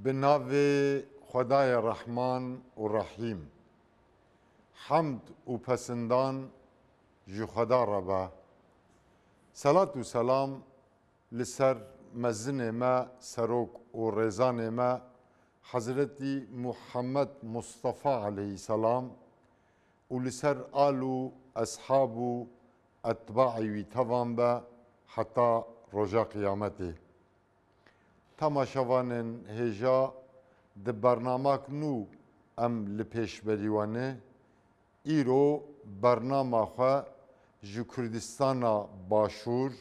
Bi navê Xwedayê Rehman û Rehîm. Hemd û pesindan ji Xweda re be. Selat û selam li ser mezinê me serok û rêzanê me Hezretî Muhammed Mustafa aleyhîselam û li ser al û eshab û etbaê wî tevan be heta roja qiyametê. Temaşevanên hêja di bernamak nû em li pêşberî we ne. Îro bernama xwe ji Kurdistana Başûr,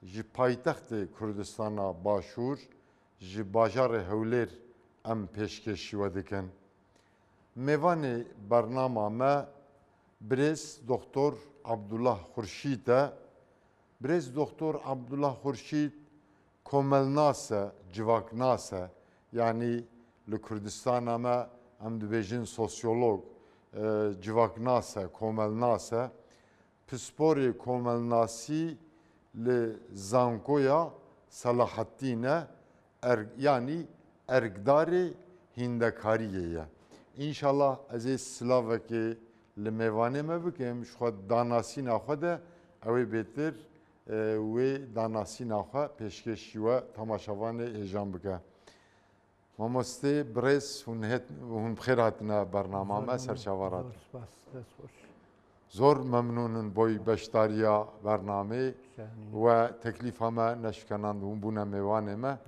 ji paytextê Kurdistana Başûr, ji bajarê Hewlêr em pêşkêşî we dikin. Mêvanê bernama me Birêz Doktor Abdullah Xurşîd e. Birêz Doktor Abdullah Xurşîd komelnas e, civaknas e. Yanî li Kurdistana me em dibêjin sosyolog, civaknas e, komelnas e. Pisporê komelnasî li Zankoya Selahattîn e, yanî erkdarê hîndekariyê ye. Înşallah ez ê silavekê li mêvanê me bikim, ji xwe danasîna xwe de ew ê bêtir wê danasîna xwe pêşkêşî we temaşevanê hêjan bike. Mamostê birêz hûn hûn bi xêr hatine bernama me Serçava Radyo. Zor memnûnin boy beşdariya bernamê we teklîfa me neşkenand hûn bûne mêwanê me.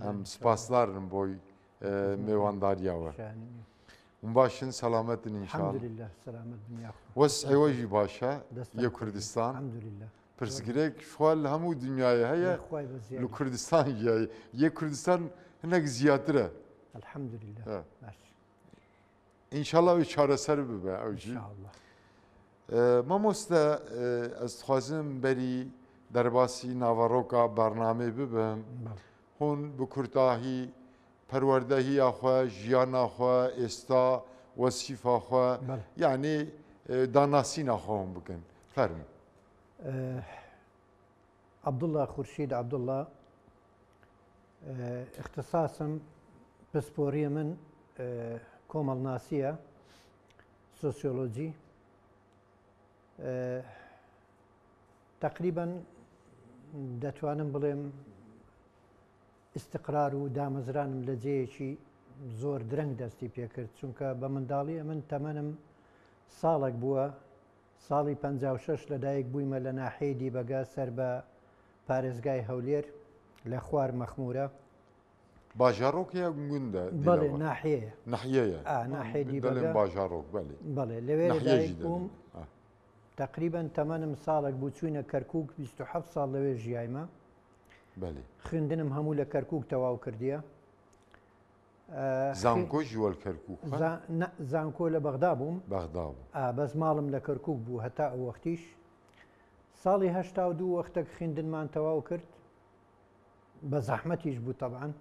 Em spasdarin boy mêwandariya we. Hûn baş in selamet in inşallah. Elhamdülillah selamet bin ya xwe. Wes'ê we jî baş e yê Kurdistan. Elhamdülillah. Pirsgirêk ji xwe li hemû dinyayê heye li Kurdistan jî heye. Yê Kurdistan hinek ziyatir e. Elhamdülillah. Baş. İnşallah wê çareser bibe ew jî. İnşallah. Mamoste ez dixwazim berî derbasî naveroka bernamê bibim. Hûn bi kurtahî perwerdehiya xwe, jiyana xwe, êsta wesîfa xwe yanî danasîna xwe hûn bikin. Fermo. Abdullah Xurşîd Abdullah îxtisasim pisporiyê min komelnasî ye, sosyolojî. Teqrîben دەتوانم بڵێم ئیستقرار و دامەزرانم لە جێیەکی زۆر درەنگ دەستی پێکرد، چونکە بە منداڵی ئەمن تەمەنم ساڵێک بووە، ساڵی 56 لەدایک بوویمە لە ناحیەی دیبەگە سەر بە پارێزگای هەولێر لە خوار مەخمورە. باژارۆک یا گوندە؟ بەڵێ ناحیەیە. ناحیەیە. ئا ناحیەی دیبەگە. دەڵێن باژارۆک بەڵێ. بەڵێ لەوێ لەدایک بووم. تەقریبەن تەمەنم ساڵێک بوو چووینە کەرکووک 27 ساڵ لەوێ ژیایمە. خوێندنم هەموو لە کەرکوک تەواو کردیە. زانکۆ ژی وەل کەرکوک زانکۆ لە بەغدا بووم بەغدا بوو بەس ماڵم لە کەرکوک بوو هەتا ئەو وەختیش ساڵی 82 وەختێک خوێندنمان تەواو کرد بە زەحمەتیش بوو تەبعەن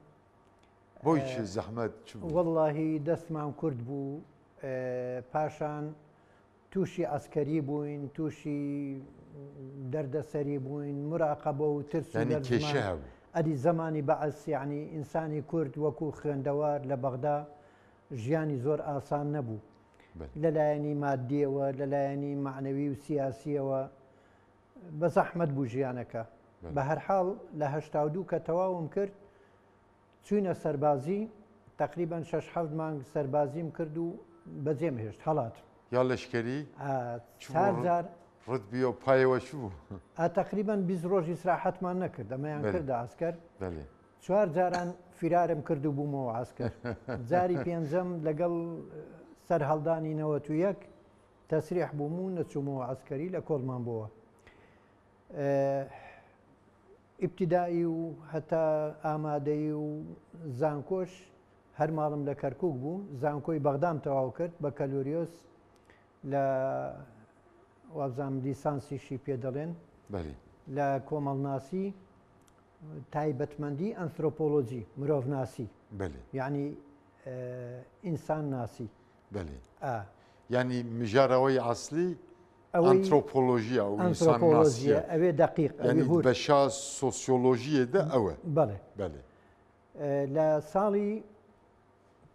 بۆی چ زەحمەت وەڵڵاهی دەستمان کورد بوو پاشان تووشی عەسکەری بووین، تووشی دەردەسەری بووین، موراقەبە و ترس و یانی لەرزمان. کێشە هەبوو. ئەدی زەمانی بەعس یانی ئینسانی کورد وەکوو خوێندەوار لە بەغدا ژیانی زۆر ئاسان نەبوو. بەلێ. لە لایەنی مادییەوە، لە لایەنی مەعنەوی و سیاسییەوە بە زەحمەت بوو ژیانەکە. بەلێ. بە هەرحاڵ لە 82 کە تەواوم کرد چووینە سەربازی، تەقریبەن شەش حەوت مانگ سەربازیم کرد و بەجێم هێشت، هەڵاتم. یا لەشکەری؟ ئا، چ بوو چار جار. ڕتبی و پایەوە چ بوو؟ ئا، تەقریبەن 20 ڕۆژ ئیسراحەتمان نەکرد، ئەمەیان بەلێ. کردە عەسکەر. بەلێ. چوار جاران فیرارم کرد و بوومەوە عەسکەر. جاری پێنجەم لەگەڵ سەرهەڵدانی 91 تەسریح بووم و نەچوومەوە عەسکەری، لە کۆڵمان بۆوە. ئیبتیدائی و هەتا ئامادەیی و زانکۆش هەر ماڵم لە کەرکوک بوو، زانکۆی بەغدام تەواو کرد بەکەلۆریۆس لە وابزانم لیسانسیشی پێ دەڵێن لە کۆمەڵناسی تایبەتمەندی ئەنثرۆپۆلۆجی مرۆڤناسی یعنی ئینسان ناسی بەێ ینی مژارەوەی ئەسلی ئەنترۆپۆلۆژیە و ئینسانناسیە ئەوێ دەقیق یعنی بەشا سۆسیۆلۆژیە دە ئەوە بەڵێ بەڵێ لە ساڵی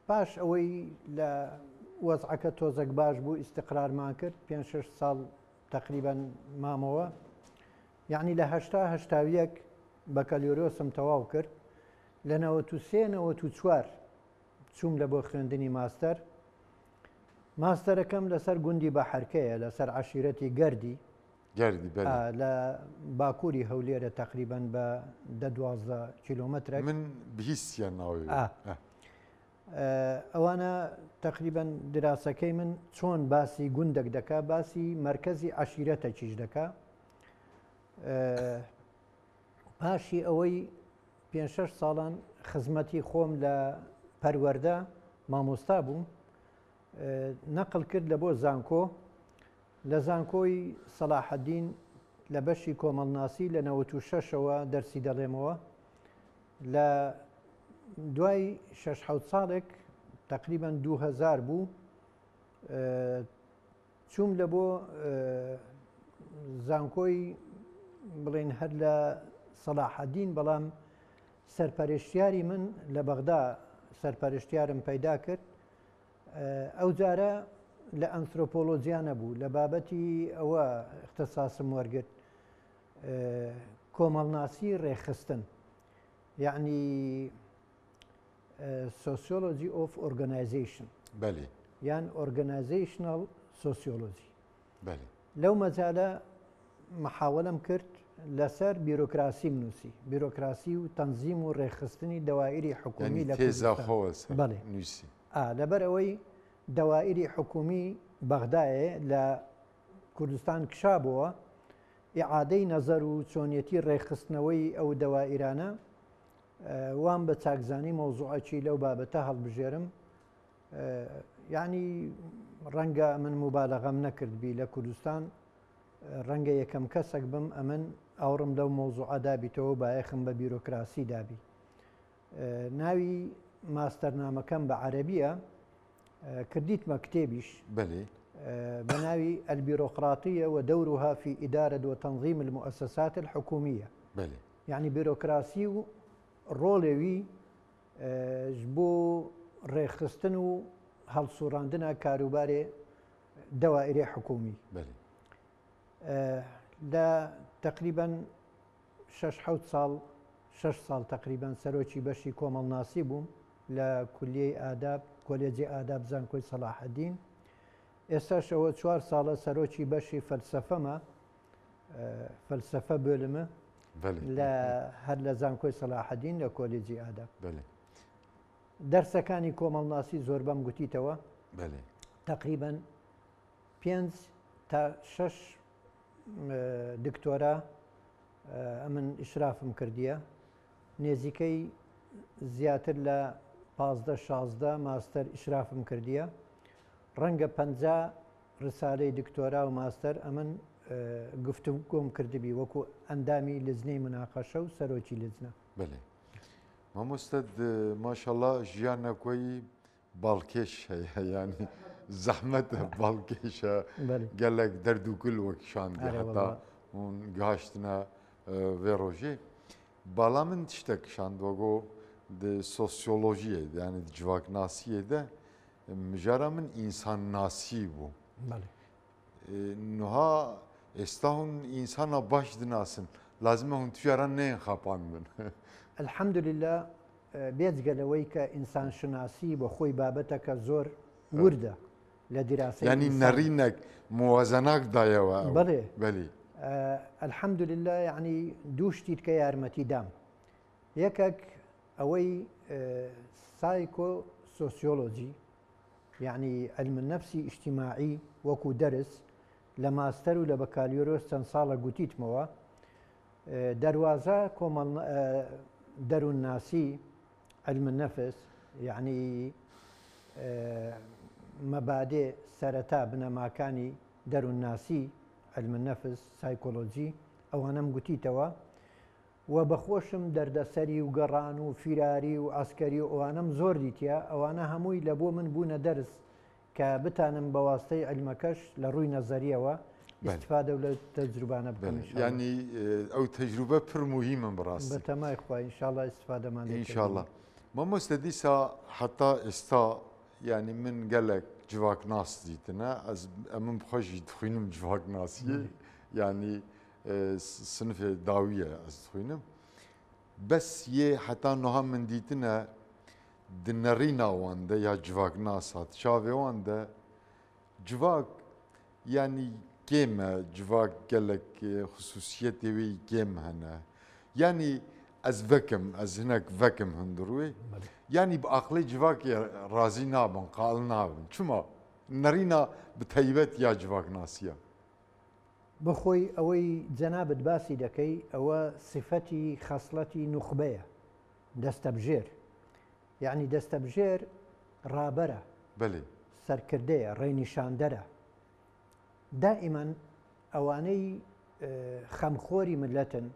پاش ئەوەی لە وەزعەکە تۆزەک باش بوو ئیستقرارمان کرد پێ شش ساڵ تقریبا مامەوە یعنی لە هەشتا هەشتاویەک بەکەلیۆرۆسم تەواو کرد لە 93 94 چووم لە بۆ خوێندنی ماستەر ماستەرەکەم لەسەر گوندی بەحرکەیە لەسەر عەشیرەتی گەردی گەردی بەلێ. لە باکووری هەولێرە تەقریبەن بە دە 12 کیلۆمەترێک. من بهیستیان ناوی. ئەوانە تەقریبەن دراسەکەی من چۆن باسی گوندێک دەکا باسی مەرکەزی عەشیرەتەکیش دەکا. پاشی ئەوەی پێنج شەش ساڵان خزمەتی خۆم لە پەروەردە مامۆستا بووم نەقل کرد لە بۆ زانکۆ لە زانکۆی سەلاحەدین لە بەشی کۆمەڵناسی لە 96ەوە دەرسی دەڵێمەوە لە دوای شەش حەوت ساڵێک تقریبا 2000 بوو چووم لە بۆ زانکۆی بڵێن هەر لە سەلاحەدین بەڵام سەرپەرشتیاری من لە بەغدا سەرپەرشتیارم پەیدا کرد ئەو جارە لە ئەنثرۆپۆلۆجیا نەبوو لە بابەتی ئەوە اختصاصم وەرگرت کۆمەڵناسی ڕێکخستن یعنی Sociology of Organization بەلی. یان Organizational Sociology. بەلی. لەو مەجالە محاوەلەم کرد لەسەر بیرۆکراسیم نووسی، بیرۆکراسی و تەنزیم و ڕێکخستنی دەوائیری حکوومی یانی لە تێزا کوردستان. خۆوە سەر بەڵێ. نووسی. ئا لەبەر ئەوەی دەوائیری حکوومی بەغدایێ لە کوردستان کشابۆوە، ئیعادەی نەزەر و چۆنیەتی ڕێکخستنەوەی ئەو دەوائیرانە وام بە چاکزانی مەوزوعەکی لەو بابەتە هەڵبژێرم یعنی ڕەنگە من مبالغەم نەکردبی لە کوردستان ڕەنگە یەکەم کەسێک بم ئەمن ئاوڕم لەو مەوزوعە دابیتەوە بایەخم بە بیرۆکراسی دابی ناوی ماستەرنامەکەم بە عەربیە کردیتمە کتێبیش بەلی بە ناوی البیرۆقراطیە و دورها في إدارة وتنظيم المؤسسات الحكومية بەلی یانی بیرۆکراسی و ڕۆڵێ وی ژ بۆ ڕێکخستن و هەڵسوڕاندنا کاروبارێ دەوائرێ حکوومی. بەلی. لە تەقریبەن شەش حەوت ساڵ، شەش ساڵ تەقریبەن سەرۆکی بەشی کۆمەڵناسی بووم لە کولیەی ئاداب، کۆلێجی ئاداب زانکۆی سەڵاحەدین. ئێستاش ئەوە چوار ساڵە سەرۆکی بەشی فەلسەفەمە. فەلسەفە bölümü لە هەر لە زانکۆی سەلاحەدین لە کۆلێجی ئاداب. دەرسەکانی کۆمەڵناسی زۆربەم گوتیتەوە. تقریبا پێنج تا شەش دکتۆرا ئەمن ئیشرافم کردیە نێزیکەی زیاتر لە 15 16 ماستەر ئیشرافم کردیە ڕەنگە 50 ڕسالەی دکتۆرا و ماستەر ئەمن گفتوگۆم کردبی وەکو ئەندامی لجنەی مناقەشە و سەرۆکی لجنە. بەلێ مامۆستا ماشاءاللە ژیانەکۆی باڵکێش هەیە یانی زەحمەتە باڵکێشە گەلێک دەرد و گول وەکشاندی هەتا هون گەهاشتنە vê rojê bala min tiştek kişand wego di sosyolojiyê yani di civaknasiyê de Mijara min însannasî bû. Niha êsta hûn însana baş dinasin. Lazim e hûn tu caran neyên xapandin. Elhamdülillah بێجگە لەوەی کە ئینسانشناسی بۆ خۆی بابەتەکە زۆر وردە لە دیراسەی یانی نەڕینەک موازەناک دایەوە ئەو. بەڵێ. بەلی. الحمدللە یانی دوو شتی تکە یارمەتی دام. یەکەک ئەوەی سایکۆ سۆسیۆلۆجی یەعنی علم النفسی ئیجتیماعی وەکو دەرس لە ماستەر و لە بەکالیۆرۆس چەند ساڵە گوتیتمەوە دەروازە کۆمەڵ دەروونناسی علم النفس یەعنی مەبادێ سەرەتا بنەماکانی دەروونناسی علم النفس سایکۆلۆجی ئەوانەم گوتیتەوە وە بەخۆشم دەردەسەری و گەڕان و فیراری و عەسکەری و ئەوانەم زۆر دیتیە ئەوانە هەمووی لە بۆ من بوونە دەرس کە بتانم بە واستەی عیلمەکەش لە ڕووی نەزەریەوە ئیستفادە لەو تەجروبانە بکەم ان شاء اللە. یانی ئەو تەجروبە پر موهیمن بەڕاستی. بەتەمای خوا ان شاء اللە ئیستفادەمان لێ ان شاء اللە. کردبی. مامۆستا دیسا حتا ئێستا یعنی من gelek civaknas dîtine ez min bi xwe jî dixwînim civaknasiyê yanî sinifê dawî ye ez dixwînim bes yê heta niha min dîtine di nerîna wan de ya civaknas hat çavê wan de civak yanî kêm e civak gelek xisûsiyetê wê kêm hene yanî ez vekim ez hinek vekim hundir wê yanî bi aqlê civakê razî nabin qal nabin çima nerîna bi taybet ya civaknasiya بەخۆی ئەوەی جەنابت باسی دەکەی ئەوە سیفەتی خەسڵەتی نوخبەیە دەستەبژێر یعنی دەستەبژێر ڕابەرە بەێ سەرکردەیە ڕێنیشاندەرە دائیمەن ئەوانەی خەمخۆری ملەتن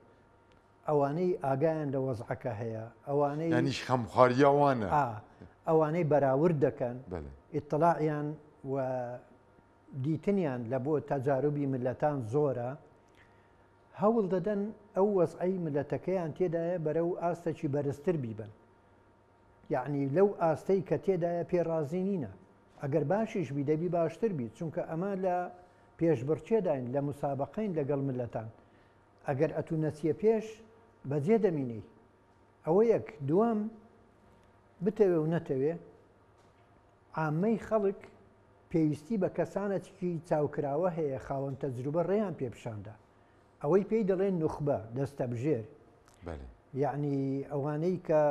ئەوانەی ئاگایان لە وەزعەکە هەیە ئەوانەی یانیش خەمخواریە وانە ئەوانەی بەراورد دەکەن ئیتڵاعیان و دیتنیان لە بۆ تەجاروبی ملەتان زۆرە هەوڵ دەدەن ئەو وەزعەی ملەتەکەیان تێدایە بەرەو ئاستێکی بەرزتر بیبن یعنی لەو ئاستەی کە تێدایە پێ ڕازی نینە ئەگەر باشیش بی دەبی باشتر بی چونکە ئەمە لە پێشبڕکێداین لە مسابقەین لەگەڵ ملەتان ئەگەر ئەتوو نەچیە پێش بەجێ دەمینی ئەوە یەک دووەم بتەوێ و نەتەوێ عامەی خەڵک پێویستی بە کەسانێکی چاوکراوە هەیە خاوەن تەجروبە ڕێیان پێ پیشاندا ئەوەی پێی دەڵێن نوخبە دەستەبژێر یعنی ئەوانەی کە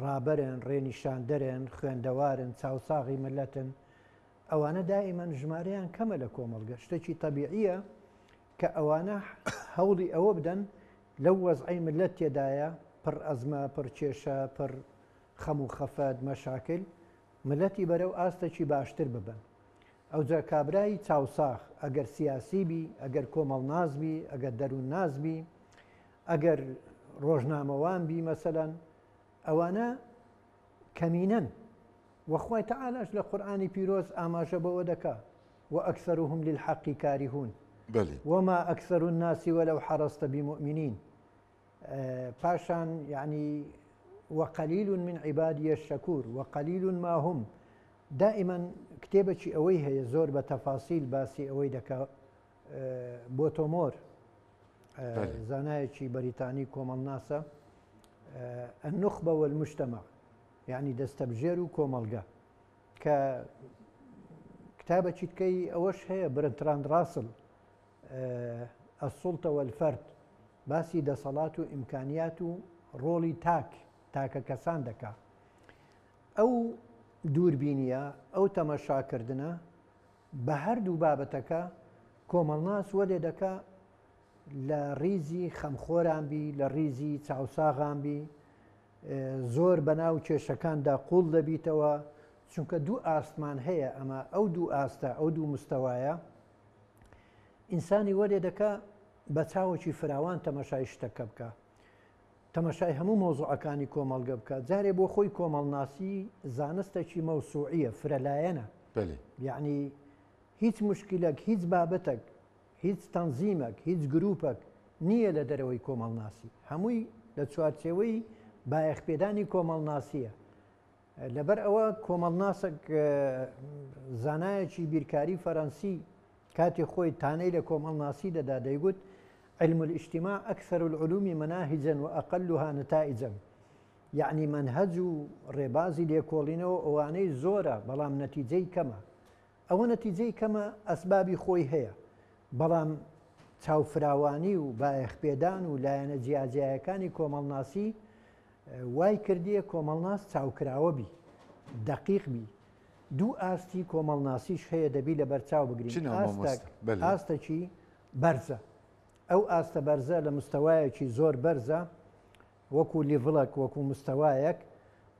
ڕابەرن ڕێنیشاندەرن خوێندەوارن چاوساغی ملەتن ئەوانە دائیمەن ژمارەیان کەمە لە کۆمەڵگە شتێکی تەبیعیە کە ئەوانە هەوڵی ئەوە بدەن لەو وەزعەی ملەت تێدایە پڕ ئەزمە پڕ کێشە پڕ خەم و خەفەت مەشاکل ملەتی بەرەو ئاستێکی باشتر ببن ئەوجا کابرای چاوساخ ئەگەر سیاسی بی ئەگەر کۆمەڵناس بی ئەگەر دەروونناس بی ئەگەر ڕۆژنامەوان بی مەسەلەن ئەوانە کەمینەن وەخوای تەعالاش لە قورئانی پیرۆز ئاماژە بەوە دەکا وأكثرهم للحق كارهون بەلی. وما أكثر الناس ولو حرصت بمؤمنين پاشان یعنی وقلیل من عبادی الشکور وقلیل ما هم دائما کتێبێکی ئەوەی هەیە زۆر بە تەفاسیل باسی ئەوەی دەکا بۆتۆمۆر زانایەکی بەریتانی کۆمەڵناسە النخبە والمجتمع یعنی دەستەبژێر و کۆمەڵگە کە کتابەکی تکەی ئەوەش هەیە برنتراند ڕاسل السلطە والفرد باسی دەسەڵات و ئیمکانیات و ڕۆڵی تاک تاکە کەسان دەکا ئەو دووربینیە ئەو تەمەشاکردنە بە هەردوو بابەتەکە کۆمەڵناس وەلێ دەکا لە ڕیزی خەمخۆران بی لە ڕیزی چاوساغان بی زۆر بەناو کێشەکاندا قوڵ دەبیتەوە چونکە دوو ئاستمان هەیە ئەمە ئەو دوو ئاستە ئەو دوو مستەوایە ئینسانی وەلێ دەکا بە چاوەکی فراوان تەمەشای شتەکە بکە تەمەشای هەموو مەوزوعەکانی کۆمەڵگە بکە جارێ بۆ خۆی کۆمەڵناسی زانستێکی مەوسوعیە فرەلایەنە یعنی هیچ مشکلێک هیچ بابەتێک هیچ تەنزیمێک هیچ گروپێک نییە لە دەرەوەی کۆمەڵناسی هەمووی لە چوارچێوەی بایەخپێدانی کۆمەڵناسیە لەبەر ئەوە کۆمەڵناسێک زانایەکی بیرکاری فەرەنسی کاتی خۆی تانەی لە کۆمەڵناسی دەدا دەیگوت علم الاجتماع أكثر العلوم مناهجا وأقلها نتائجا یعنی مەنهەج و ڕێبازی لێکۆڵینەوە ئەوانەی زۆرە بەڵام نەتیجەی کەمە ئەوە نەتیجەی کەمە ئەسبابی خۆی هەیە بەڵام چاوفراوانی و بایەخپێدان و لایەنە جیاجیایەکانی کۆمەڵناسی وای کردیە کۆمەڵناس چاوکراوە بی دەقیق بی دوو ئاستی کۆمەڵناسیش هەیە دەبی لە بەرچاو بگرین ئاستێکی بەرزە ئەو ئاستە بەرزە لە مستەوایەکی زۆر بەرزە وەکو لیڤڵک وەکو مستەوایەک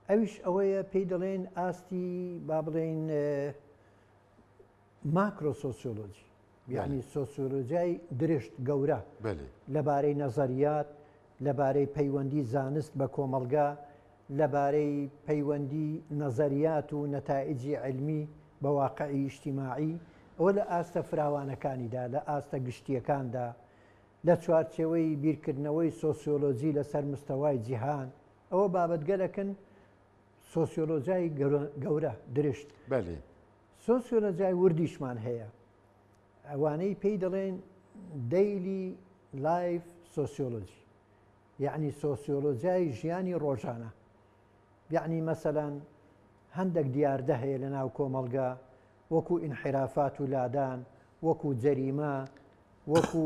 ئەویش ئەوەیە پێی دەڵێن ئاستی با بڵێین ماکرۆ سۆسیۆلۆجی یعنی سۆسیۆلۆجیای درشت گەورە لەبارەی نەزەریات لەبارەی پەیوەندی زانست بە کۆمەڵگا لەبارەی پەیوەندی نەزەریات و نەتائیجی عیلمی بە واقعی ئیجتیماعی ئەوە لە ئاستە فراوانەکانیدا لە ئاستە گشتییەکاندا لە چوارچێوەی بیرکردنەوەی سۆسیۆلۆجی لەسەر مستەوای جیهان ئەوە بابەتگەلەکن. سۆسیۆلۆجیای گەورە درشت. بەلی. سۆسیۆلۆجیای وردیشمان هەیە ئەوانەی پێی دەڵێن daily life sociology یەعنی سۆسیۆلۆجیای ژیانی ڕۆژانە یەعنی مەسەلەن هەندێک دیاردە هەیە لە ناو کۆمەڵگە وەکو ئینحرافات و لادان وەکو جەریمە وەکو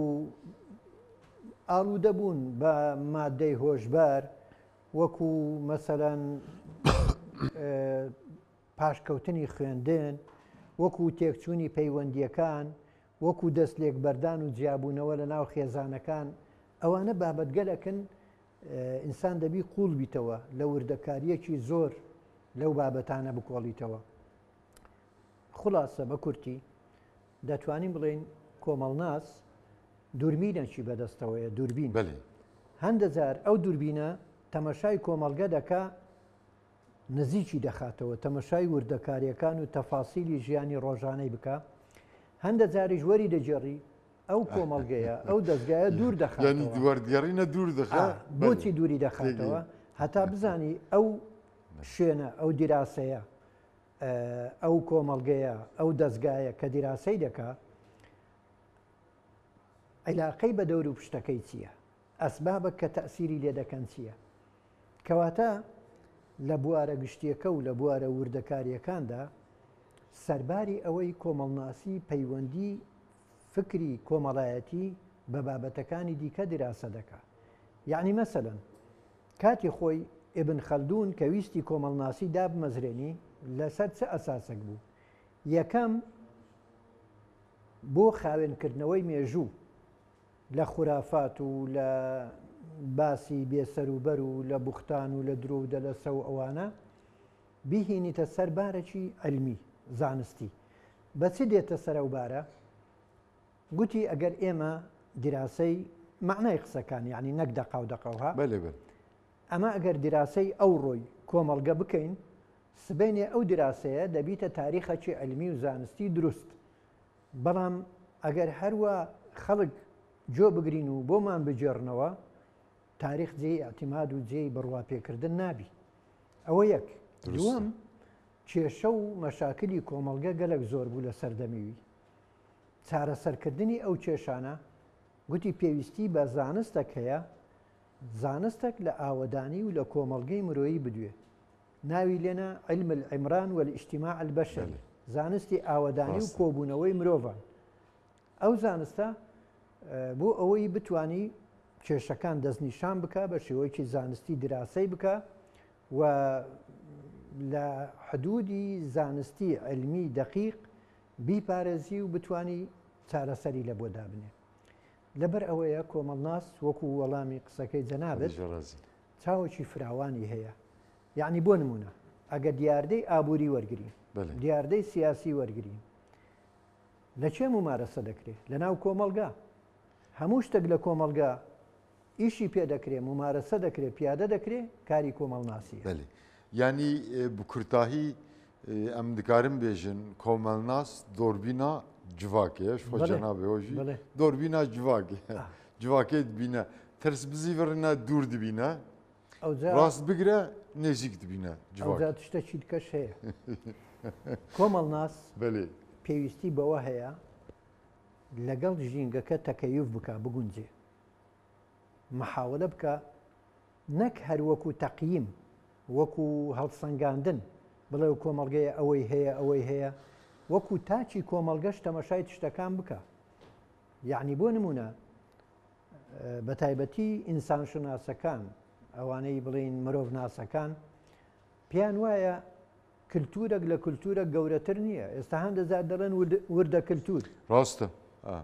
ئالوودەبوون بە مادەی هۆشبەر وەکو مەسەلەن پاشکەوتنی خوێندن، وەکو تێکچوونی پەیوەندییەکان، وەکو دەست لێکبەردان و جیابوونەوە لە ناو خێزانەکان، ئەوانە بابەتگەلەکن ئینسان دەبی قووڵ بیتەوە لە وردەکارییەکی زۆر لەو بابەتانە بکۆڵیتەوە. خولاسە بە کورتی دەتوانین بڵێین کۆمەڵناس دووربینێکی بەدەستەوەیە، دووربین. بەلی. هەندە جار ئەو دووربینە تەمەشای کۆمەڵگە دەکا، نزیکی دەخاتەوە، تەمەشای وردەکارییەکان و تەفاسیلی ژیانی ڕۆژانەی بکا، هەندە جاریش وەری دەگێڕی ئەو کۆمەڵگەیە، ئەو دەزگایە دوور دەخاتەوە. یانی وەردگێڕینە دوور دەخا؟ بۆچی دووری دەخاتەوە؟ هەتا بزانی ئەو شوێنە، ئەو دیراسەیە، ئەو کۆمەڵگەیە، ئەو دەزگایە کە دیراسەی دەکا، عیلاقەی بە دەور و پشتەکەی چییە؟ ئەسبابەک کە تەئسیری لێ دەکەن چییە؟ کەواتە لە بوارە گشتییەکە و لە بوارە وردەکارییەکاندا سەرباری ئەوەی کۆمەڵناسی پەیوەندی فکری کۆمەڵایەتی بە بابەتەکانی دیکە دیراسە دەکا. یەعنی مەسەلەن کاتی خۆی ئیبن خەلدون کە ویستی کۆمەڵناسی دابمەزرێنی لەسەر چ ئەساسەک بوو؟ یەکەم بۆ خاوێنکردنەوەی مێژوو لە خورافات و لە باسی بێ سەروبەر و لە بوختان و لە درۆ و دەلەسە و ئەوانە بیهینیتە سەر بارەکی عیلمی، زانستی. بە چ دێتە سەر ئەو بارە؟ گوتی ئەگەر ئێمە دیراسەی مەعنای قسەکان یانی نەک دەقاو دەقەو ها. بەلێ بەلێ. ئەمە ئەگەر دیراسەی ئەوڕۆی کۆمەڵگە بکەین سبەینێ ئەو دیراسەیە دەبیتە تاریخەکی عیلمی و زانستی دروست. بەڵام ئەگەر هەروا خەڵک گوێ بگرین و بۆمان بگێڕنەوە، تاریخ جێی ئیعتیماد و جێی بڕواپێکردن نابی. ئەوە یەک. دووەم، کێشە و مەشاکلی کۆمەڵگە گەلەک زۆر بوو لە سەردەمی وی. چارەسەرکردنی ئەو کێشانە، گوتی پێویستی بە زانستەک هەیە، زانستەک لە ئاوەدانی و لە کۆمەڵگەی مرۆیی بدوێ. ناوی لێنا علم العمران والاجتماع البشری، زانستی ئاوەدانی و کۆبوونەوەی مرۆڤان. ئەو زانستە بۆ ئەوەی بتانی کێشەکان دەستنیشان بکە بە شێوەیەکی زانستی دراسەی بکە و لە حدودی زانستی علمی دقیق بیپارێزی و بتانی چارەسەری لە بۆ دابنێ. لەبەر ئەوەیە کۆمەڵناس وەکو وەڵامی قسەکەی جەنابت چاوەکی فراوانی هەیە یەعنی بۆ نمونە ئەگەر دیاردەی ئابووری وەرگین دیاردەی سیاسی وەرگین لە چێ ممارەسە دەکرێت لە ناو کۆمەڵگا هەموو شتێک لە کۆمەڵگا ئیشی پێ دەکرێ ممارەسە دەکرێت پیادە دەکرێت کاری کۆمەڵناسی بەێ ینی بکورتاهی ئەم دکارم بێژن کۆمەلناس دۆربینا جڤاکێش خۆ جەنابێ دۆربینا جڤاکێ جڤاکێ بینە ترس بزیڤڕنە دوور دبینە ڕاست بگرە نێزیک دبینە ئەوجا تشتەکی دیکەش هەیە کۆمەڵناس بەێ پێویستی بەوە هەیە لەگەڵ ژینگەکە تەکەیف بکە بگونجێ محاولە بکە نەک هەر وەکو تەقییم وەکو هەڵسەنگاندن بڵێ و کۆمەڵگەیە ئەوەی هەیە ئەوەی هەیە وەکو تاکی کۆمەڵگەش تەمەشای تشتەکان بکە یعنی بۆ نمونە بەتایبەتی ئینسانشناسەکان، ئەوانەی بڵێین مرۆڤناسەکان، پێیان وایە کلتورێک لە کلتورێک گەورەتر نییە. ئێستا هەندە جار دەڵێن وردە کلتور. ڕاستە.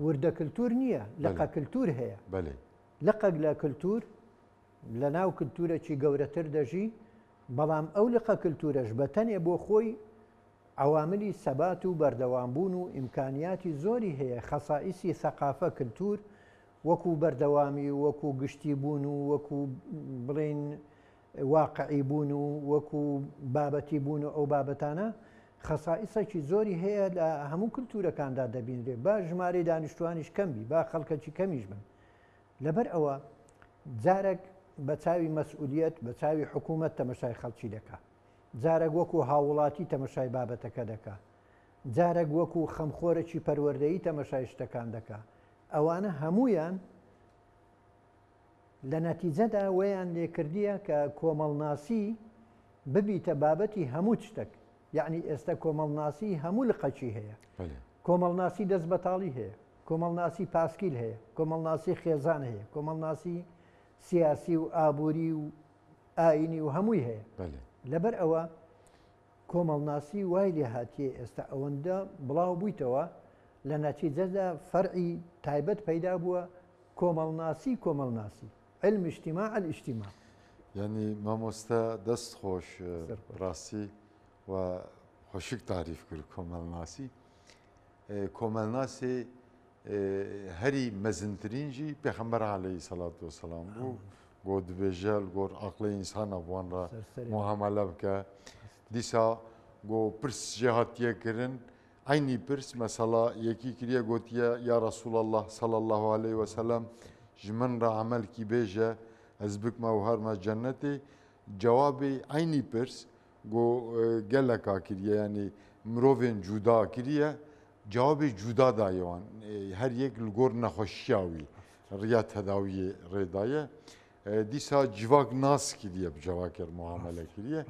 وردە کلتور نییە، لقە کلتور هەیە. بەلێ. لقێک لە کلتور لە ناو کلتورێکی گەورەتر دەژی، بەڵام ئەو لقە کلتورەش بە تەنێ بۆ خۆی عەواملی سەبات و بەردەوامبوون و ئیمکانیاتی زۆری هەیە، خەسائیسی سەقافە، کلتور، وەکو بەردەوامی و وەکو گشتی بوون و وەکو بڵێین واقعی بوون و وەکو بابەتی بوون و ئەو بابەتانە خەسائیسێکی زۆری هەیە لە هەموو کلتورەکاندا دەبینرێ با ژمارەی دانیشتوانیش کەم بی با خەڵکەکی کەمیش بن لەبەر ئەوە جارێک بە چاوی مەسئولیت بە چاوی حکوومەت تەمەشای خەڵکی دەکا. جارێک وەکو هاووڵاتی تەمەشای بابەتەکە دەکا، جارێک وەکو خەمخۆرێکی پەروەردەیی تەمەشای شتەکان دەکا. ئەوانە هەموویان لە نەتیجەدا وەیان لێکردیە کە کۆمەڵناسی ببیتە بابەتی هەموو شتەک. یەعنی ئێستە کۆمەڵناسی هەموو لقەکی هەیە. کۆمەڵناسی دەست بەتاڵی هەیە، کۆمەڵناسی پاسکیل هەیە، کۆمەڵناسی خێزان هەیە، کۆمەڵناسی سیاسی و ئابووری و ئاینی و هەمووی هەیە. لەبەر ئەوە کۆمەڵناسی وای لێ هاتیە ئێستا ئەوەندە بڵاو بوویتەوە لە نەتیجەدا فەرعی تایبەت پەیدا بووە کۆمەڵناسی کۆمەڵناسی علم اجتماع الاجتماع. یانی مامۆستا دەست خۆش ڕاستی و خۆشک تاریف کرد کۆمەڵناسی کۆمەڵناسی هەری مەزنترین ژی پێخەمبەر عەلەیهی سەلات وسەلام بوو گۆ دبێژە گۆر عەقڵی ئینسانە بوان ڕە موعامەلە بکە دیسا گۆ پرس ژێ هاتیە کردن عەینی پرس مەسەڵا یەکی کریە گۆتیە یا رسول اللە صلی اللە علیە وسلم ژ من ڕە عەمەلکی بێژە ئەز بکمە و هەرمە جەنەتێ جوابێ عەینی پرس گۆ گەلەکا کریە یانی مرۆڤێن جودا کریە جوابێ جودا دایە وان هەر یەک لگۆر نەخۆشیا وی ڕیا تەداویێ ڕێ دایە دیسا جڤاک ناس کریە bi cevakê re muamele kiriye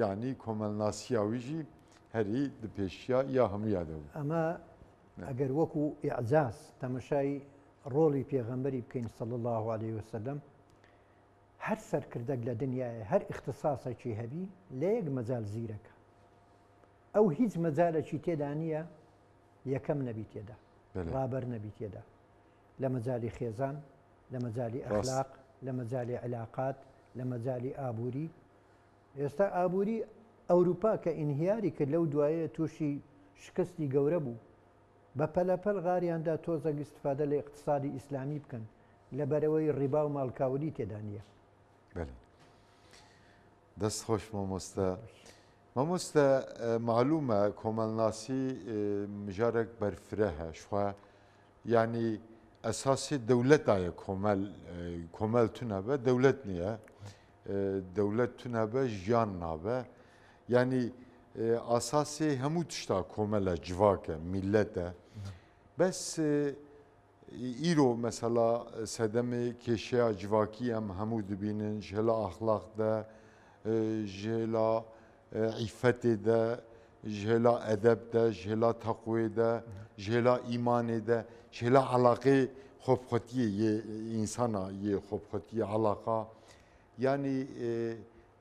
yanî komelnasiya wî jî هەری di پێشیا یا هەموویا دەبوو. ئەمە ئەگەر وەکو ئیعجاز تەمەشای ڕۆڵی پێغەمبەری بکەین صلی اللە علیه وسلم هەر سەرکردەک لە دنیایە هەر ئیختساسێکی هەبی لە یەک مەجال زیرەکە ئەو هیچ مەجالێکی تێدا نییە یەکەم نەبی تێدا ڕابەر نەبی تێدا لە مەجالی خێزان لە مەجالی ئەخلاق لە مەجالی علاقات لە مەجالی ئابووری ئێستا ئابووری ئەوروپا کە ئینهیاری کرد لەو دوایە تووشی شکستی گەورە بوو بە پەلەپەل غاریان دا تۆزەک ئیستفادە لە ئیقتسادی ئیسلامی بکەن لەبەرئەوەی ڕیبا و ماڵکاولی تێدا نییە. بەلێ دەست خۆش مامۆستا. مامۆستا مەعلومە کۆمەڵناسی مژارێک بەرفرەهە شخوا یانی ئەساسی دەولەتایە کۆمەل کۆمەل تونەبە دەولەت نییە دەولەت تونەبە ژیان نابە یانی ئاساسی هەموو تشتا کۆمەلە جڤاکە میلەتە بەس ئیرۆ مەسەلا سەدەمێ کێشەیا جڤاکی ئەم هەموو دبینن ji hêla axlaq de ji hêla îfetê de ji hêla edeb de ji hêla teqwê de ji hêla îmanê de ji hêla elaqê xwebixwetiyê yê însana yê xwebixwetiyê elaqa yanî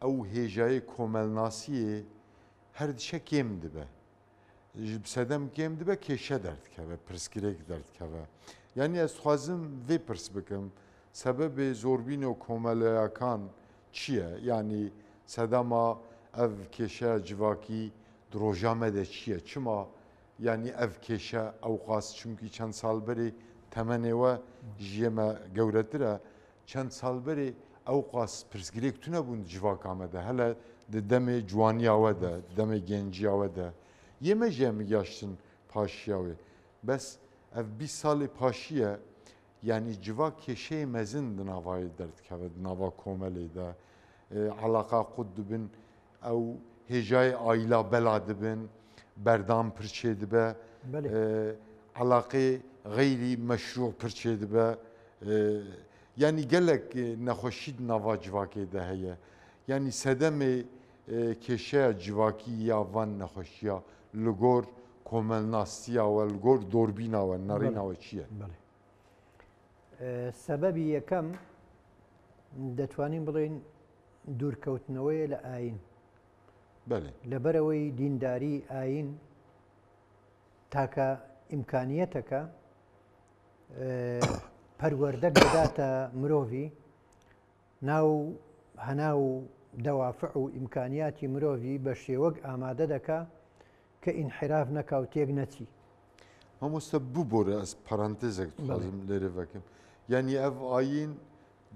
ew hêjayê komelnasiyê her dişe kêm dibe. Ji bi sedem kêm dibe kêşe derdikeve, pirsgirêk derdikeve. Yanî ez dixwazim vê pirs bikim, sebebê zorbîn û komeleyakan çi ye? Yanî sedema ev kêşeya civakî di roja me de çi ye? Çima yanî ev kêşe ewqas çimkî çend sal berê temenê we ji yê me gewretir e, çend sal berê ewqas pirsgirêk tune bûn di civaka me de, hele di demê ciwaniya we de, di demê genciya we de. Yê me jî em gihaştin paşiya wê. Bes ev 20 salê paşî ye, yanî civak kêşeyê mezin di navayê derdikeve, di nava komelê de. Eleqa qut dibin, ew hêjayê ayla bela dibin, berdan pir çêdibe, elaqê xeyrî meşrû pir çêdibe. Yanî gelek nexweşî di nava civakê de heye. Yanî sedemê kêşeya civakî ya van nexweşiya li gor komelnasiya we, li gor dorbîna we, nerîna we çi ye? Sebebî yekem دەتوانین بڵێین دوورکەوتنەوەیە لە ئایین. لەبەرئەوەی دینداری ئایین تاکە ئیمکانیەتەکە پەروەردەک دەداتە مرۆڤی ناو هەناو و دەوافع و ئیمکانیاتی مرۆڤی بە شێوەک ئامادە دەکا کە ئینحراف نەکا و تێک نەچی. مامۆستا ببورە ئەز پەرانتێزێک دخوازم لێرە ڤەکەم یانی ئەڤ ئایین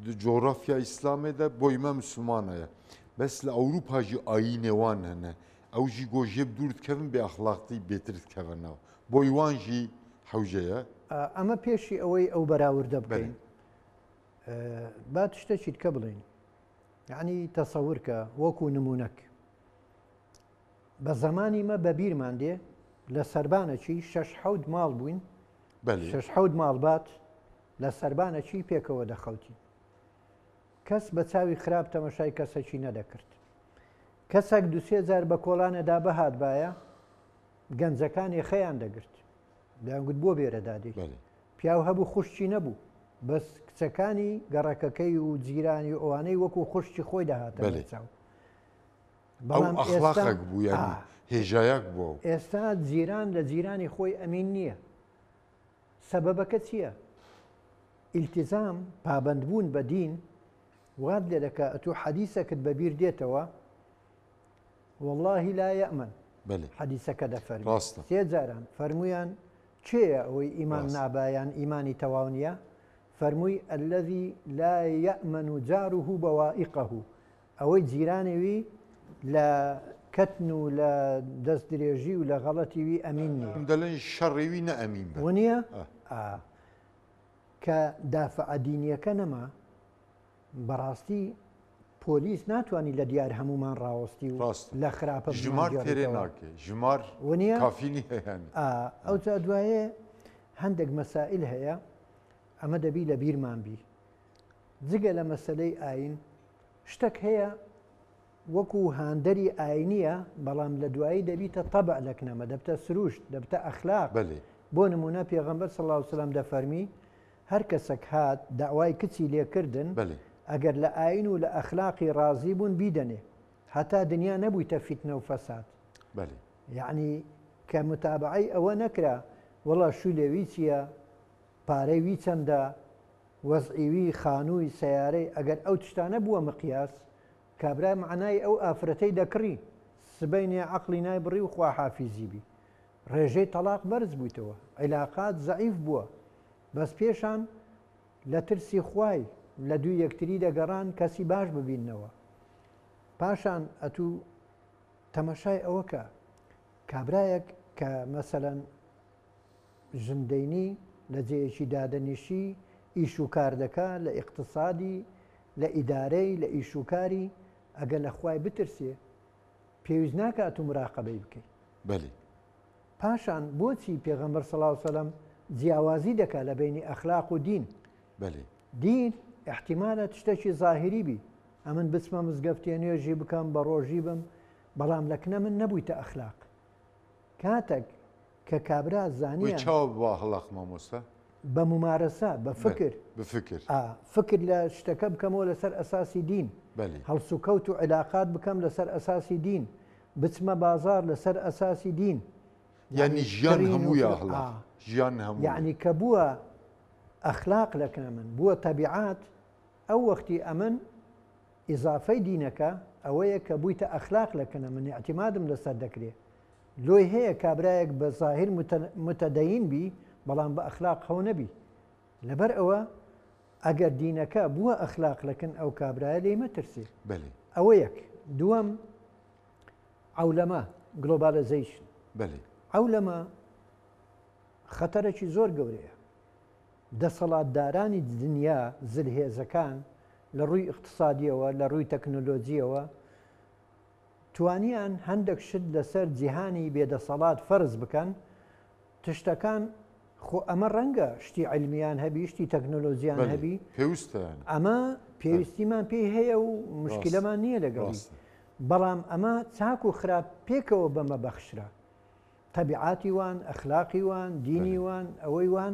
di coğrafya İslamê de boy me Müslüman ye. Bes li Ewropa jî ayînê wan hene. Ew jî got jê bi dûr dikevin bêexlaqtî bêtir dikeve nav. Boy wan jî hewce ye. ئەمە پێشی ئەوەی ئەو بەراوردە بکەین با شتێکی دیکە بڵێین یعنی تەسەور کە وەکو نمونەک. بە زەمانی مە بە بیرمان دێ لە سەربانەکی شەش حەوت ماڵ بووین، شەش حەوت ماڵبات لە سەربانەکی پێکەوە دەخەوتین. کەس بە چاوی خراپ تەمەشای کەسەکی نەدەکرد. کەسەک دوسێ جار بە کۆڵانەدا بهاتبایە، گەنجەکان یەخەیان دەگرت. دەیانگوت بۆ بێرە دادێی؟ پیاو هەبوو خوشکی نەبوو، بەس کچەکانی گەڕەکەکەی و جیرانی و ئەوانەی وەکو خوشکی خۆی دەهاتە بەرچاو. بەڵام ئەخلاقێک بوو یانی هێژایەک بوو. ئێستا جیران لە جیرانی خۆی ئەمین نییە. سەبەبەکە چییە؟ ئیلتیزام، پابەندبوون بە دین وات لێ دەکا ئەتوو حەدیسەکت بە بیر دێتەوە واللهی لا یەئمەن حەدیسەکە دەفەرمێ سێ جاران فەرموویان کێیە ئەوەی ئیمان نابا یان ئیمانی تەواو نییە؟ فەرمووی الذی لا یەئمەن جاره بوائقه ئەوەی جیرانی وی لە کەتن و لە دەست درێژی و لە غەڵەتی وی ئەمین نییە. دەلێن شەڕی وی نە ئەمین بن. ونیە؟ ئا. کە دافعە دینیەکە نەما بەڕاستی پۆلیس ناتوانی لە دیار هەموومان ڕاوەستی و لە خراپە ژمار تێرێ ناکێ ژمار ونیە؟ کافی نییە یانی. ئا ئەوجا دوایێ هەندێک مەسائیل هەیە ئەمە دەبی لە بیرمان بی جگە لە مەسەلەی ئاین شتەک هەیە وەکو هاندەری ئاینیە بەڵام لە دوایی دەبیتە تەبع لە کنەمە دەبتە سروشت دەبتە ئەخلاق بۆ نمونە پێغەمبەر صلی اللە علیە وسلم دەفەرمی هەر کەسەک هات داوای کچی لێ کردن ئەگەر لە ئاین و لە ئەخلاقی ڕازی بوون بیدەنێ هەتا دنیا نەبوویتە فیتنە و فەساد یەعنی کە متابەعەی ئەوە نەکرا وەڵا شوو لێوی چیە پارەی وی چەندە وەزعی وی، خانووی، سەیارەی، ئەگەر ئەو تشتانە بووە مقیاس، کابرا مەعنای ئەو ئافرەتەی دەکڕی، سبەینێ عەقڵی نایبڕی و خواحافیزی بی. ڕێژەی تەڵاق بەرز بوویتەوە، عیلاقات زەعیف بووە. بەس پێشان لە ترسی خوای لە دووی یەکتری دەگەڕان کەسی باش ببیننەوە. پاشان ئەتوو تەمەشای ئەوە کە، کابرایەک کە مەسەلەن، ژن دەینی لە جێیەکی دادەنیشی ئیش و کار دەکا لە ئیقتسادی لە ئیدارەی لە ئیش و کاری ئەگەر لە خوای بترسێ پێویست ناکا ئەتوو مراقەبەی بکەی. بەلی. پاشان بۆچی پێغەمبەر صلی اللە علیە وسلم جیاوازی دەکا لە بەینی ئەخلاق و دین؟ بەلی. دین ئیحتیمالە تشتەکی زاهیری بی ئەمن بچمە مزگەفتێ نوێژی بکەم بەڕۆژی بم بەڵام لە کنە من نەبوویتە ئەخلاق کاتەک کە کابرا وی زانیان. چاوە بە ئەخلاق مامۆستا؟ بە مومارەسە، بە فکر. بە فکر. ئا، فکر لە شتەکە بکەمەوە لەسەر ئەساسی دین. بەلی. هەڵسوکەوت و عیلاقات بکەم لەسەر ئەساسی دین. بچمە بازاڕ لەسەر ئەساسی دین. یانی ژیان کڕین و هەمووی فرۆ- ئەخلاق. ئا. ژیان هەمووی. یانی کە بووە ئەخلاق لەکنە من، بووە تەبیعات، ئەو وەختی ئەمن ئیزافەی دینەکە ئەوەیە کە بوویتە ئەخلاق لەکنە من، ئیعتیمادم لەسەر دەکرێ. لۆی هەیە کابرایەک بە زاهیر متدین بی بەڵام بە ئەخلاق هەو نەبی لەبەر ئەوە ئەگەر دینەکە بووە ئەخلاق لەکن ئەو کابرایە لێی مەترسێ بەلی. ئەوە یەک دووەم عەولەمە globalization بەلی. عەولەمە خەتەرەکی زۆر گەورەیە دەسەڵاتدارانی دنیا زلهێزەکان لە ڕووی ئیقتسادیەوە لە ڕووی تەکنۆلۆجیەوە توانیان هەندەک شت لەسەر جیهانی بێ دەسەڵات فەرز بکەن، تشتەکان خۆ ئەمە ڕەنگە شتی عیلمیان هەبی شتی تەکنۆلۆجیان بەلی، هەبی، پێویستە یانی. ئەمە پێویستیمان پێی هەیە و مشکیلەمان ڕاستە، نییە لەگەڵی، ڕاستە. بەڵام ئەمە چاک و خراپ پێکەوە بەمە بەخشرا، تەبیعاتی وان، ئەخلاقی وان، دینی بەلی. وان، ئەوەی وان،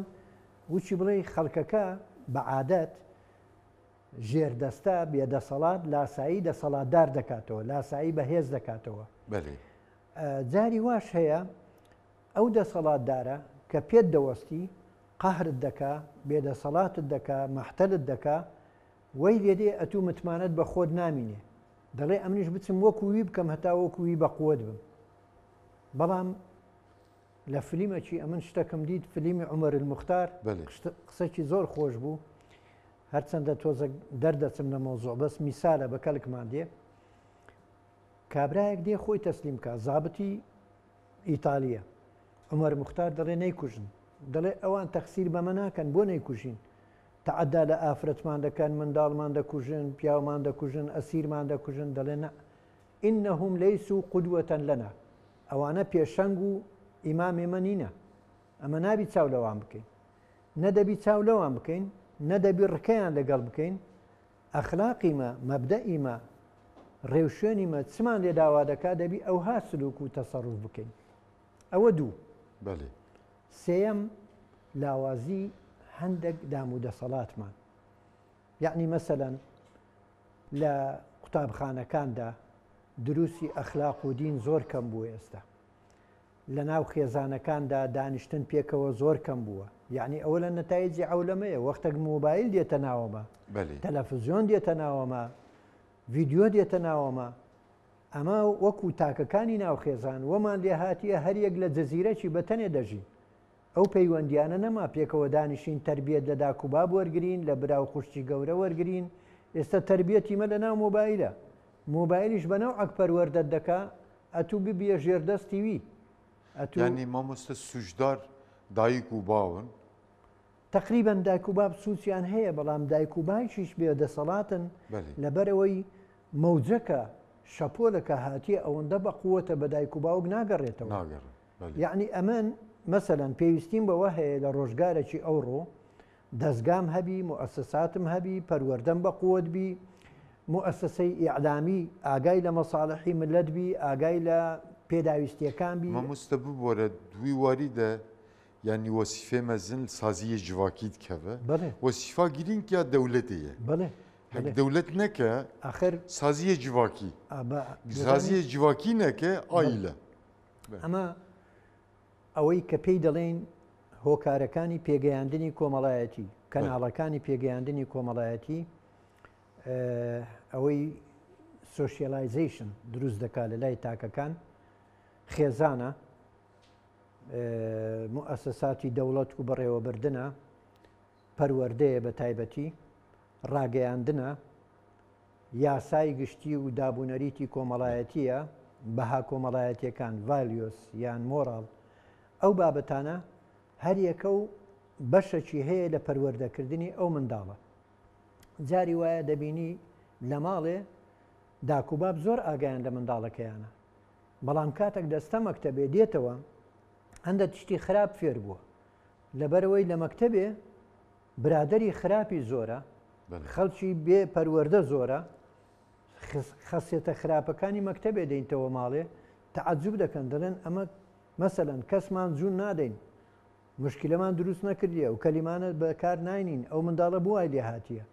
وچی بڵێی خەڵکەکە بە عادەت ژێردەستە، بێدەسەڵات، لاسایی دەسەڵاتدار دەکاتەوە، لاسایی بەهێز دەکاتەوە. بەلی. جاری واش هەیە ئەو دەسەڵاتدارە کە پێت دەوەستی، قەهرت دەکا، بێدەسەڵاتت دەکا، مەحتەلت دەکا، وەی لێدێ ئەتوو متمانەت بە خۆت نامینێ، دەڵێ ئەمنیش بچم وەکو وی بکەم هەتا وەکو وی بەقوەت بم. بەڵام لە فلیمەکی ئەمن شتەکم دیت، فلیمی عومەر الموختار، بەلی. قسەکی زۆر خۆش بوو، هەرچەندە تۆزەک دەردەچم لە مەوزوع بەس میسالە بە کەلکمان دێ. کابرایەک دێ خۆی تەسلیم کا، زابتی ئیتالیە. عومەر موختار دەڵێ نەیکوژن. دەڵێ ئەوان تەخسیر بەمە ناکەن، بۆ نەیکوژین؟ تەعەدا لە ئافرەتمان دەکەن، منداڵمان دەکوژن، پیاومان دەکوژن، ئەسیرمان دەکوژن. دەڵێ نا، ئینهم لەیسو قدوەتەن لەنا. ئەوانە پێشەنگ و ئیمامی مە نینە. ئەمە نابی چاو لەوان بکەین. نە دەبی چاو لەوان بکەین، نە دەبی ڕکەیان لەگەڵ بکەین. ئەخلاقی مە، مەبدەئی مە، ڕێوشوێنی مە چمان لێ داوا دەکا دەبی ئەوها سلوک و تەسەروف بکەین. ئەوە دوو. بەلی. سێیەم، لاوازی هەندەک دام و دەسەڵاتمان. یەعنی مەسەلەن لە قوتابخانەکاندا دروسی ئەخلاق و دین زۆر کەم بووە ئێستا. لە ناو خێزانەکاندا دانیشتن پێکەوە زۆر کەم بووە. یەعنی ئەوە لە نەتایجی عەولەمەیە. وەختەک مۆبایل دێتە ناوەمە، تەلەفزیۆن دێتە ناوەمە، ڤیدیۆ دێتە ناوەمە، ئەمە وەکو تاکەکانی ناو خێزان وەمان لێهاتیە هەریەک لە جەزیرەکی بە تەنێ دەژین. ئەو پەیوەندیانە نەما پێکەوە دانیشین تەربیەت لە داک و باب وەرگرین، لە برا و خوشکی گەورە وەرگرین. ئێستا تەربیەتی مە لە ناو مۆبایلە. مۆبایلیش بە نەوعەک پەروەردەت دەکا ئەتوو ببیە ژێردەستی وی. ئەتوو. یانی مامۆستا سوجدار دایک و باون؟ تەقریبەن دایک و باب سوچیان هەیە بەڵام دایک و باوکیش بێ دەسەڵاتن لەبەرئەوەی مەوجەکە شەپۆلەکە هاتیە ئەوەندە بە قوەتە بە دایک و باوک ناگەڕێتەوە یەعنی ئەمن مەسەلەن پێویستیم بەوە هەیە لە ڕۆژگارێکی ئەوڕۆ دەزگام هەبی موئەسەساتم هەبی پەروەردەم بە قوت بی موئەسەسەی ئیعلامی ئاگای لە مەساڵحی ملت بی ئاگای لە پێداویستیەکان بی. مامۆستا ببوارە دوی واری دە یانی وەسیفێ مەزن li saziyê civakî dikeve. Belê. Wesîfa girîng ya dewletê ye. Belê. Hek dewlet neke Axir saziyê civakî. A ba Saziyê civakî neke aîle. ئەمە ئەوەی کە پێی دەڵێین هۆکارەکانی پێگەیاندنی کۆمەڵایەتی، کەناڵەکانی پێگەیاندنی کۆمەڵایەتی ئەوەی socialization دروست دەکات لە لای تاکەکان خێزانە موئەسەساتی دەوڵەت و بەڕێوەبردنە، پەروەردەیە بە تایبەتی، ڕاگەیاندنە، یاسای گشتی و دابونەریتی کۆمەڵایەتییە، بەها کۆمەڵایەتییەکان، values یان مۆراڵ، ئەو بابەتانە هەریەکە و بەشەکی هەیە لە پەروەردەکردنی ئەو منداڵە. جاری وایە دەبینی لە ماڵێ داک و باب زۆر ئاگایان لە منداڵەکەیانە، بەڵام کاتەک دەستە مەکتەبێ دێتەوە هەندە تشتی خراپ فێر بووە لەبەرئەوەی لە مەکتەبێ برادەری خراپی زۆرە خەڵکی بێ پەروەردە زۆرە خەسێتە خراپەکانی مەکتەبێ دێنتەوە ماڵێ تەعجب دەکەن دەڵێن ئەمە مەسەلەن کەسمان جوون نادەین مشکلەمان دروست نەکردیە و کەلیمانە بەکار ناینین ئەو منداڵە بۆ وای لێ هاتیە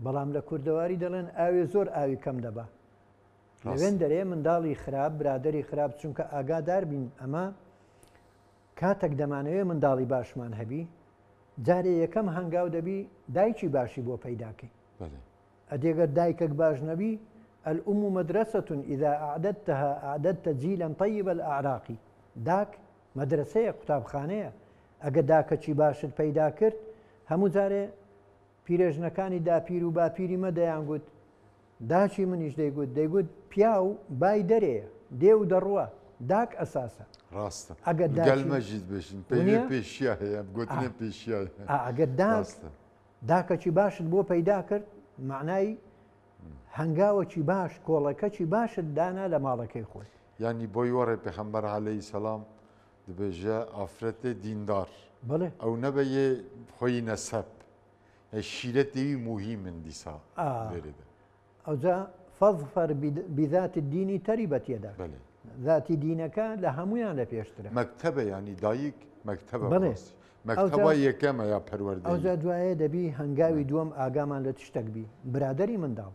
بەڵام لە کوردەواری دەڵێن ئاوێ زۆر ئاوی کەم دەبا لەوێن دەرێ منداڵی خراپ برادری خراپ چونکە ئاگادار بین ئەمە کاتەک دەمانەوێ منداڵی باشمان هەبی جارێ یەکەم هەنگاو دەبی دایکی باشی بۆ پەیداکەی ئەدێگەر دایکەک باش نەبی الأم مدرسة إذا أعددتها أعددت جيلا طيب الأعراق داک مەدرەسەیە قوتابخانەیە ئەگە داکەکی باشت پەیدا کرد هەموو جارێ پیرێژنەکانی داپیر و باپیری مە دەیانگوت، داکی منیش دەیگوت، دەیگوت پیاو بای دەرێیە، دێ و دەڕوا، داک ئەساسە. ڕاستە. ئەگەر گەل داکی مەژی دبێژن، پەیڤێ ونیە؟ پێشیا هەیە، گۆتنێ ئا. پێشیا هەیە. ئا ئەگەر داک، ڕاستە. داکەکی باشت بۆ پەیدا کرد، مەعنای هەنگاوەکی باش، کۆڵەکەکی باشت دانا لە ماڵەکەی خۆت. یانی بۆی وەڕێ پێخەمبەر عەلەیهی سەلام دبێژە ئافرەتێ دیندار. بەڵێ. ئەو نەبە یێ خۆیی نەسەب. یە شیرەتێ وی موهیمن دیسا لێرێ دە. ئەوجا فاظفر بذات الدین تربت یداک. بەلێ. ذاتی دینەکە لە هەموویان لە پێشترە. مەکتەبە یانی دایک مەکتەبە بەڵێ. بەڕاستی. مەکتەبا یەکەمە یا پەروەردەیی. ئەوجا دوایە دەبی هەنگاوی دووەم ئاگامان لە تشتەک بی برادەری منداڵ.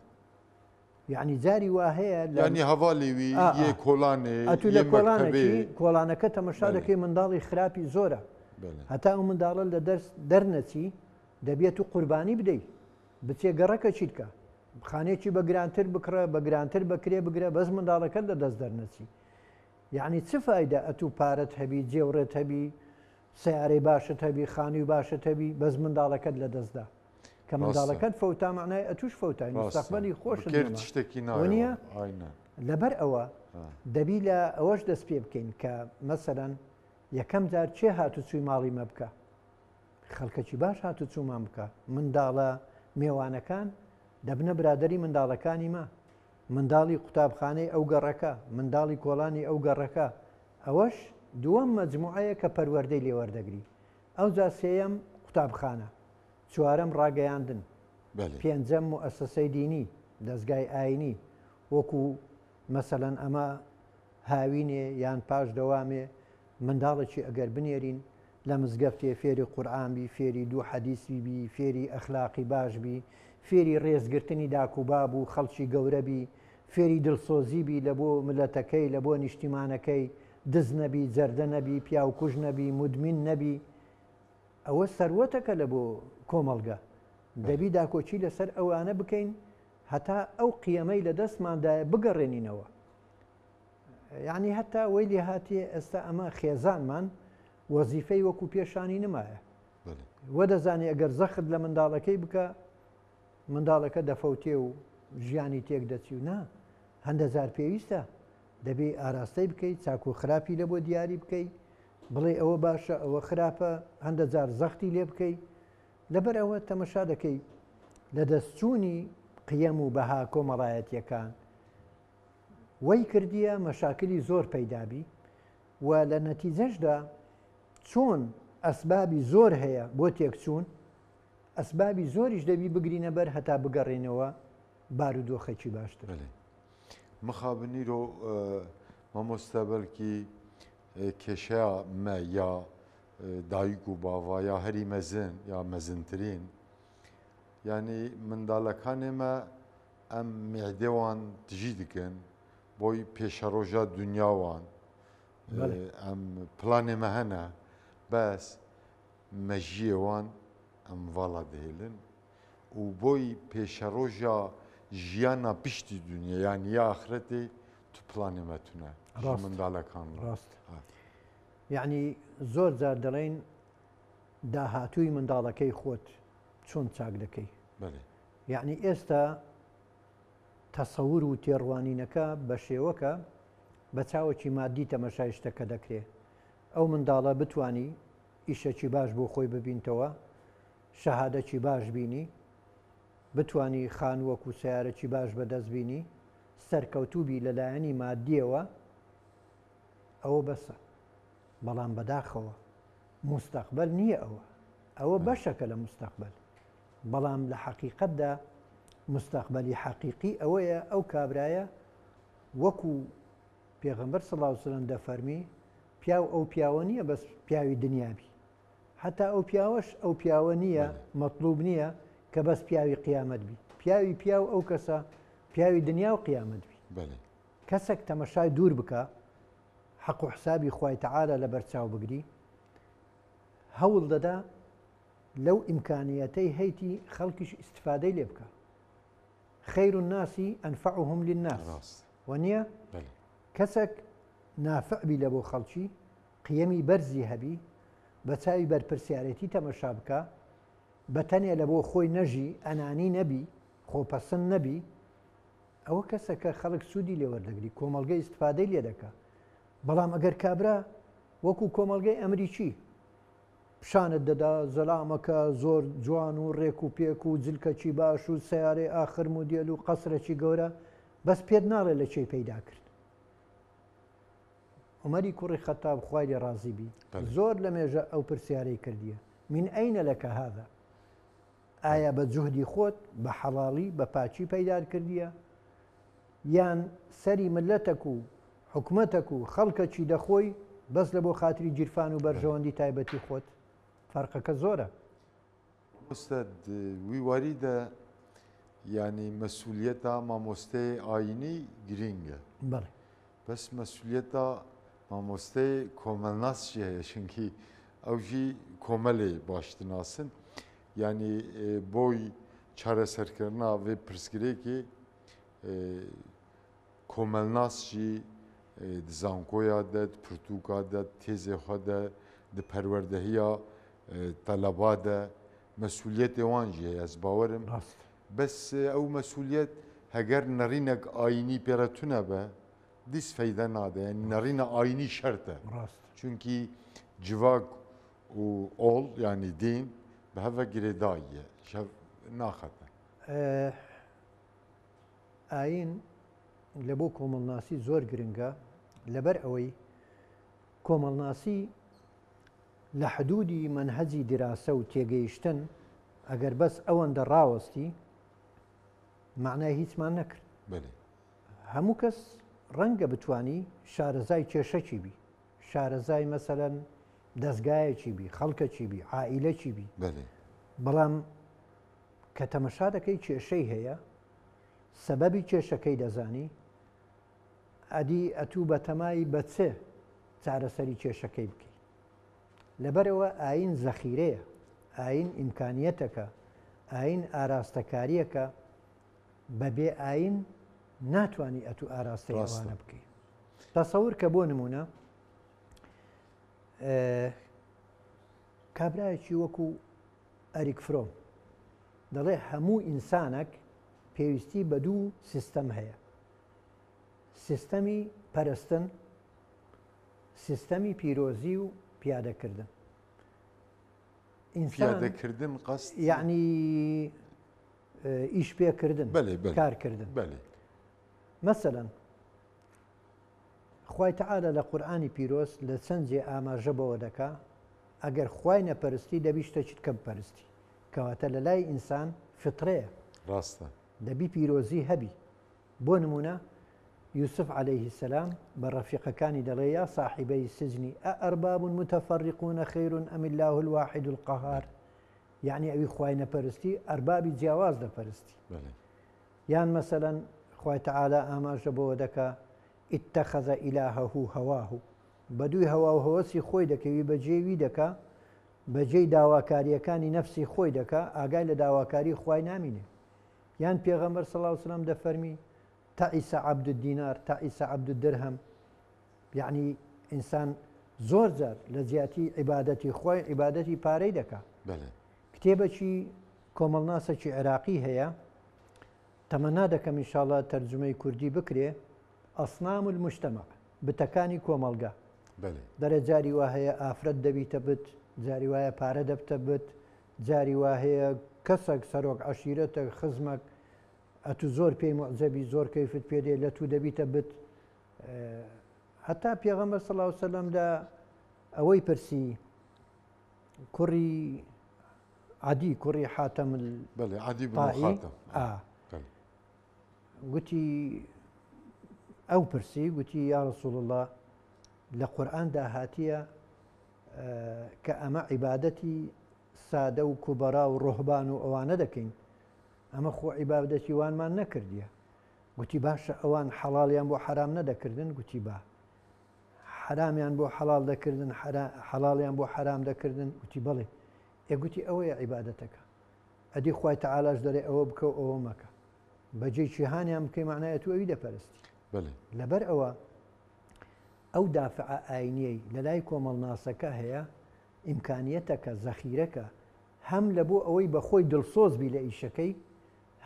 یەعنی جاری وا هەیە لە یانی هەڤالی وی ئا، یێ ئا. کۆڵانێ ئەتوو یێ لە کۆڵانەکی مەکتەبێ. کۆڵانەکە تەمەشا بەلێ. دەکەی منداڵی خراپی زۆرە بەلێ. هەتا ئەو منداڵە لە دەرس دەرنەچی دەبێت و قوربانی بدەی بچێ گەڕەکە چیتکە خانێکی بە گرانتر بکڕە بە گرانتر بەکرێ بگرە بەس منداڵەکەت لە دەست دەرنەچی یعنی چ فایدە ئەتوو پارەت هەبی جێوڕێت هەبی سەیارەی باشت هەبی خانووی باشت هەبی بەس منداڵەکەت لە دەستدا کە منداڵەکەت فەوتا مەعنای ئەتوش فەوتای مستەقبەلی خۆشت نەما شتێکی وەنیە؟ نایە لەبەر ئەوە دەبی لە ئەوەش دەست پێ بکەین کە مەسەلەن یەکەم جار کێ هاتوچووی ماڵی مە بکە خەڵکەکی باش هاتوچوومان بکە منداڵە مێوانەکان دەبنە برادری منداڵەکانی مە منداڵی قوتابخانەی ئەو گەڕەکە منداڵی کۆڵانی ئەو گەڕەکە ئەوەش دووەم مەجموعەیە کە پەروەردەی لێ وەردەگری. ئەوجا سێیەم قوتابخانە، چوارەم ڕاگەیاندن، پێنجەم موئەسەسەی دینی، دەزگای ئاینی، وەکو مەسەلەن ئەمە هاوینێ یان پاش دەوامێ منداڵێکی ئەگەر بنێرین لە مزگەفتێ فێری قورئان بی، فێری دوو حەدیسی بی، فێری ئەخلاقی باش بی، فێری ڕێزگرتنی داک و باب و خەڵکی گەورە بی، فێری دڵسۆزی بی لە بۆ ملەتەکەی، لە بۆ نیشتیمانەکەی، دز نەبی، جەردە نەبی، پیاوکوژ نەبی، مودمین نەبی، ئەوە سەروەتەکە لە بۆ کۆمەڵگە. دەبی داکۆکی لەسەر ئەوانە بکەین هەتا ئەو قیەمەی لە دەستماندایە بگەڕێنینەوە. یعنی هەتا وەی لێ هاتیە ئێستا ئەمە خێزانمان وەزیفەی وەکو پێشانی نمایە. وە دەزانێ ئەگەر زەخت لە منداڵەکەی بکە منداڵەکە دەفەوتێ و ژیانی تێک دەچی و نا هەندە جار پێویستە دەبێ ئاراستەی بکەی چاک و خراپی لە بۆ دیاری بکەی بڵێ ئەوە باشە ئەوە خراپە هەندە جار زەختی لێ بکەی لەبەر ئەوە تەمەشا دەکەی لە دەستچوونی قیەم و بەها کۆمەڵایەتیەکان وەی کردیە مەشاکلی زۆر پەیدابی و لە نەتیجەشدا چۆن ئەسبابی زۆر هەیە بۆ تێکچوون ئەسبابی زۆریش دەبی بگرینە بەر هەتا بگەڕێنەوە بارودۆخێکی باشتر. بەلێ مخابن ئیرۆ مامۆستا بەلکی کێشەیا مە یا دایک و باڤا یا هەری مەزن یا مەزنترین یعنی منداڵەکانێ مە ئەم مێدێ وان تژی دکن بۆی پێشەڕۆژا دنیا وان ئەم پلانێ مە هەنە بەس مەژیێ وان ئەم ڤاڵا دهێلن و بۆی پێشەڕۆژا ژیانا پشتی دنیا یان یا ئاخرەتێ تو پلانێ مە تونە ژ منداڵەکان ڕاست یعنی زۆر جار دەڵێن داهاتووی منداڵەکەی خۆت چۆن چاک دەکەی یعنی ئێستا تەسەور و تێڕوانینەکە بە شێوەکە بە چاوەکی مادی تەمەشای شتەکە دەکرێ ئەو منداڵە بتانی ئیشەکی باش بۆ خۆی ببینتەوە، شەهادەکی باش بینی، بتوانی خانووەک و سەیارەکی باش بەدەست بینی، سەرکەوتوو بی لە لایەنی مادییەوە، ئەوە بەسە. بەڵام بەداخەوە موستەقبەل نییە ئەوە. ئەوە بەشەکە لە موستەقبەل. بەڵام لە حەقیقەتدا موستەقبەلی حەقیقی ئەوەیە ئەو کابرایە وەکو پێغەمبەر صلی اللە علیە وسلم دەفەرمی، پیاو ئەو پیاوە نییە بەس پیاوی دنیا بی، حەتا ئەو پیاوەش ئەو پیاوە نییە، مەتڵوب نییە کە بەس پیاوی قیامەت بی، پیاوی پیاو ئەو کەسە پیاوی دنیا و قیامەت بی. کەسەک تەمەشای دوور بکا، حەق و حسابی خوای تەعالا لەبەر چاو بگری، هەوڵ دەدا لەو ئیمکانیەتەی هەیتی خەڵکیش ئیستفادەی لێ بکا. خیر الناس انفعهم للناس وەنیە؟ کەسەک نافع بی لە بۆ خەڵکی، قیەمی بەرزی هەبی، بە چاوی بەرپرسیارێتی تەمەشا بکا، بە تەنێ لە بۆ خۆی نەژی، ئەنانی نەبی، خۆپەسند نەبی، ئەوە کەسەکە خەڵک سوودی لێ وەردەگری، کۆمەڵگە ئیستفادەی لێ دەکا. بەڵام ئەگەر کابرا وەکوو کۆمەڵگەی ئەمریکی پیشانت دەدا زەلامەکە زۆر جوان و ڕێک و پێک و جلکەکی باش و سەیارەی ئاخر مودێل و قەسرەکی گەورە، بەس پێت ناڵێ لە کێی پەیدا کرد. عومەری کوڕی خەتاب خوای لێ ڕازی بی زۆر لە مێژە ئەو پرسیارەی کردیە من ئەینە لەکە هذا ئایا بە جوهدی خۆت بە حەڵاڵی بە پاکی پەیدار کردیە یان سەری ملەتەک و حکومەتەک و خەڵکەکی دەخۆی بەس لە بۆ خاتری گیرفان و بەرژەوەندی تایبەتی خۆت فەرقەکە زۆرە. مامۆستا وی واری دە یانی مەسولیەتا مامۆستەی ئاینی گرینگە بەڵێ بەس مەسولیەتا مامۆستەی کۆمەلناس ژی هەیە چونکی ئەو ژی کۆمەلێ باش دناسن یانی بۆی چارەسەرکردنا vê pirsgirêkê کۆمەلناس ژی di zankoya de di pirtûka de di têzê xwe de di perwerdehiya teleba de mesuliyetê wan jî heye ez bawer im. Bes ew mesuliyet heger nerînek ayînî pê re tune be dîs feyde nade. Yani nerîna ayînî şert e. Çunkî civak û ol yanî dîn bi hev ve girêdayî ye. Ji hev naxete. ئایین لە بۆ کۆمەڵناسی زۆر گرنگە لەبەر ئەوەی. کۆمەڵناسی لە حدودی مەنهەجی دیراسە و تێگەیشتن ئەگەر بەس ئەوەندە ڕاوەستی مەعنای هیچمان نەکرد. بەلێ. هەموو کەس ڕەنگە بتوانی شارەزای کێشەکی بی، شارەزای مەسەلەن دەزگایەکی بی، خەڵکەکی بی، عائیلەکی بی. بەلێ. بەڵام کە تەمەشا دەکەی کێشەی هەیە، سەبەبی کێشەکەی دەزانی، ئەدی ئەتوو بەتەمای بە چ چارەسەری کێشەکەی بکەی؟ لەبەرئەوە ئایین زەخیرەیە، ئایین ئیمکانیەتەکە، ئایین ئاراستەکاریەکە، بەبێ ئایین ناتوانی ئەتوو ئاراستەی ئەوانە بکەی. تەسەور کە بۆ نمونە کابرایەکی وەکو ئەریک فرۆم دەڵێ هەموو ئینسانەک پێویستی بە دوو سیستەم هەیە، سیستەمی پەرستن، سیستەمی پیرۆزی و پیادەکردن. ئینسان پیادەکردن قەست یعنی ئیش پێکردن کارکردن. مەسەلەن خوای تەعالا لە قورئانی پیرۆز لە چەند جێ ئاماژە بەوە دەکا ئەگەر خوای نەپەرستی دەبی شتەکیت کە بپەرستی کەواتە لە لای ئینسان فطرەیە ڕاستە دەبی پیرۆزی هەبی بۆ نمونە یوسف علیه السلام بە ڕەفیقەکانی دەڵێ یا صاحبەی السجن ئەئەرباب متفرقون خیر ام اللە الواحد القهار یعنی ئەوی خوای نەپەرستی ئەربابی جیاواز دەپەرستی یان مەسەلەن خوای تەعالا ئاماژە بەوە دەکا، اتخذ الهه هواه، بەدووی هەواو هەوەسی خۆی دەکەوی بەجێی وی دەکا، بەجێی داواکارییەکانی نەفسی خۆی دەکا، ئاگای لە داواکاری خوای نامینێ. یان پێغەمبەر صلی اللە علیە وسلم دەفەرمی، تعس عبد الدینار، تعس عبد الدرهم، یەعنی ئینسان زۆر جار لە جیاتی عیبادەتی خوای عیبادەتی پارەی دەکا. بەلێ. کتێبەکی کۆمەڵناسەکی عێراقی هەیە تەمەنا دەکەم ئینشاڵا تەرجومەی کوردی بکرێ اصنام المجتمع بتەکانی کۆمەڵگا بەلێ. دەڵێ جاری وا هەیە ئافرەت دەبیتە بت جاری وایە پارە دەبتە بت جاری وا هەیە کەسەک سەرۆک عەشیرەتەک خزمەک ئەتو زۆر پێی موعجەبی زۆر کەیفت پێ دێ لە تو دەبیتە بت هەتا پێغەمبەر صلی اللە علیه وسلم لە ئەوەی پرسی کوڕی عەدی کوڕی حاتەم بەڵێ عەدی بن حاتەم گوتی ئەو پرسی گوتی یا رسول الله لە قورئاندا هاتیە کە ئەمە عیبادەتی سادە و کوبەرا و ڕۆهبان و ئەوانە دەکەین ئەمە خۆ عیبادەتی وانمان نەکردیە گوتی باشە ئەوان حەڵاڵیان بۆ حەرام نەدەکردن گوتی با حەرامیان بۆ حەڵاڵ دەکردن حەڵاڵیان بۆ حەرام دەکردن گوتی بەڵێ ئێ گوتی ئەوەیە عیبادەتەکە ئەدی خوای تەعالاش دەڵێ ئەوە بکە و ئەوە مەکە بەجێی کێهانیان بکەی معنای ئەتوو ئەوی دەپەرستی بەڵێ لەبەر ئەوە ئەو دافعە ئاینیەی لەلای کۆمەڵناسەکە هەیە ئیمکانیەتەکە زەخیرەکە هەم لە بۆ ئەوەی بە خۆی دڵسۆز بی لە ئیشەکەی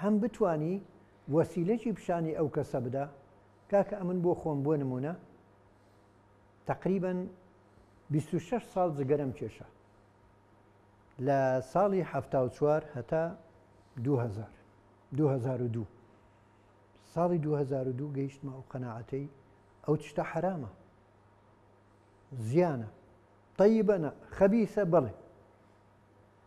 هەم بتانی وەسیلەکی پیشانی ئەو کەسە بدا کاکە ئەمن بۆ خۆم بۆ نمونە تەقریبەن 26 ساڵ جگەرەم کێشا لە ساڵی 74 هەتا 2000 2002 ساڵی 2002 گەیشتمە ئەو قەناعەتەی ئەو شتە حرامە زیانە طیبە نا خەبیسە بەڵێ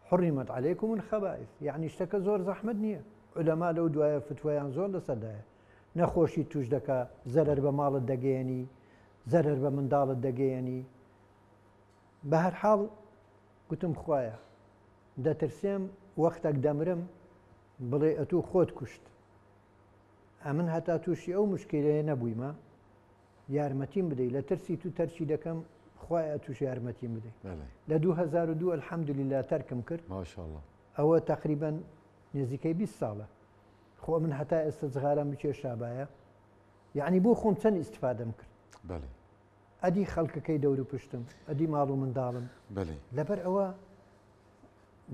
حرمت علیکم الخبائث یعنی شتەکە زۆر زەحمەت نییە علەما لەو دوایە فتوایان زۆر لەسەردایە نەخۆشی توش دەکا زەرەر بە ماڵت دەگەیەنی زەرەر بە منداڵت دەگەیەنی بە هەر حاڵ گوتم خوایە دەترسێم وەختەک دەمرم بڵێ ئەتوو خۆت کوشت ئەمن هەتا تووشی ئەو مشکلەیە نەبوویمە یارمەتیم بدەی لە ترسی تو تەرکی دەکەم خوایە ئەتوش یارمەتیم بدەی لە 2002 الحمدلله تەرکم کرد ماشاءالله ئەوە تقریبا نزیکەی 20 ساڵە خۆ من هەتا ئێستا جغارەم بکێشابایە یعنی بۆ خۆم چەند ئیسیفادەم کرد بەێ ئەدی خەڵکەکەی دەور و پشتم ئەدی ماڵ و منداڵم بەێ لەبەر ئەوە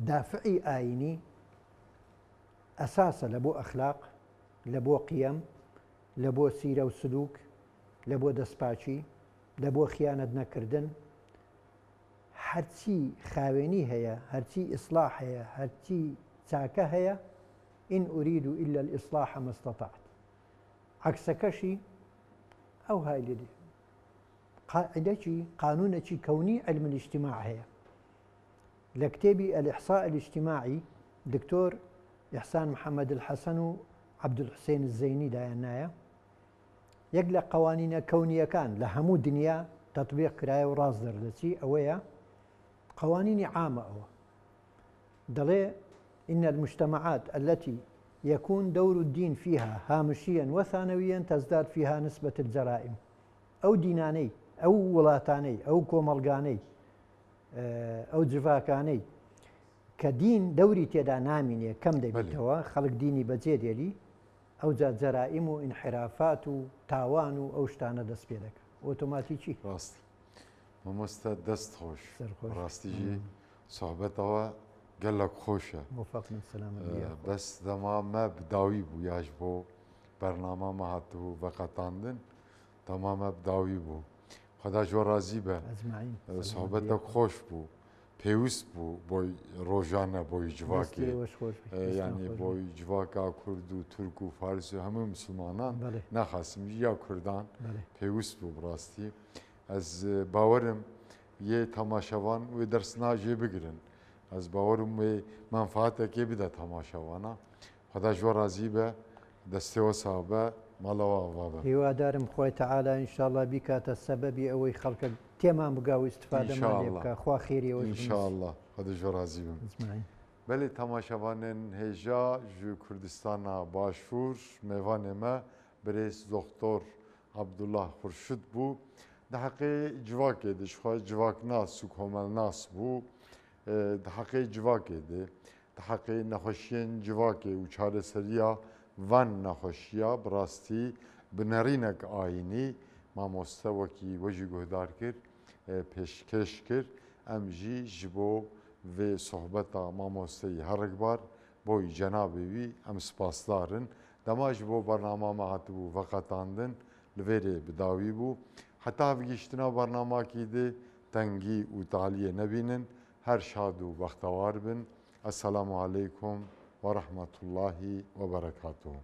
دافعی ئاینی ئەساسە لە بۆ ئەخلاق لە بۆ قیەم لە بۆ سیرە و سلوک، لە بۆ دەستپاکی، لە بۆ خیانەت نەکردن، هەرچی خاوێنی هەیە، هەرچی ئیسڵاح هەیە، هەرچی چاکە هەیە، ان ارید الا الاصلاح ما استطعت، عەکسەکەشی ئەوهای لێ دێ. قاعدەکی قانونێکی کەونی علم الاجتماع هەیە لە کتێبی الاحصاء الاجتماعی دکتۆر ئیحسان محەمەد الحەسەن و عەبدولحوسێن الزەینی دایاننایە، یەک لە قەوانینە کەونییەکان لە هەموو دنیا تەتبیق کرایە و ڕاست دەردەچی ئەوەیە قەوانینی عامە ئەوە دەڵێ إن المجتمعات التي يكون دور الدين فيها هامشيا وثانويا تزداد فيها نسبة الجرائم ئەو دینانەی ئەو وڵاتانەی ئەو کۆمەڵگانەی ئەو جڤاکانەی کە دین دەوری تێدا نامینێ کەم دەبیتەوە خەڵک دینی بەجێ دێلی ئەوجا جەرائیم و ئینحرافات و تاوان و ئەو شتانە دەست پێ دەکا ئۆتۆماتیکی. ڕاست مامۆستا دەست خۆش ڕاستی ژی سوحبەتەوە گەلەک خۆشە مۆفەق بن سەلامەت بی یاخوا. بەس دەما مە بداوی بوو یاش بۆ بەرنامە مە هاتبوو ڤەقەتاندن دەما مە بداوی بوو خدا ژۆ ڕازی بە ئەجمەعین سەلامەت بی سوحبەتەک یاخوا. خۆش بوو پێویست بوو بۆی ڕۆژانە بۆی دەستی جڤاکێ ئێوەش خۆش بی دەستتان یانی خۆش بی. بۆی جڤاکا کورد و تورک و فارس و هەموو مسلمانان بەڵێ. ناخاسم یا کوردان بەڵێ. پێویست بوو بڕاستی ئەز باوەرم یێ تەماشەوان وێ دەرسنا ژێ بگرن ئەز باوەرم وێ مەنفەعەتەکێ بدە تەماشەوانە خودا ژوە ڕازی بە دەستێوە ساغ بە ماڵەوە ئاڤا بە. هیوادارم خوای تەعالا ان شاءاللە بیکاتە سەبەبی ئەوەی خەڵکە تێمان بگا و ئیستفادەمان لێ ان بکا شاءاللە خوا خێری ئەوەش ان بنوسی. شاءاللە خودا ژوە ڕازی بم. اجمعین. بەلێ تەماشەڤانێن هێژا ژ کوردستانا باشوور mêvanê me birêz Doktor Abdullah Xurşud bû. Di heqê civakê de ji xwe civaknas û komelnas bû. Di heqê civakê de, di heqê nexweşiyên civakê û çareseriya van nexweşiya bi rastî bi nerînek ayînî mamoste wekî we jî guhdar kir, pêşkêş kir. Em jî ji bo vê sohbeta mamosteyî herikbar boy cenabê wî em spasdar in. Dema ji bo bernama me hatibû veqetandin li vê rê bi dawî bû. Heta hevgihîştina bernamakî dê tengî û taliyê nebînin, her şad û bextewar bin. Esselamu aleykum ve rahmetullahi ve berekatuhu.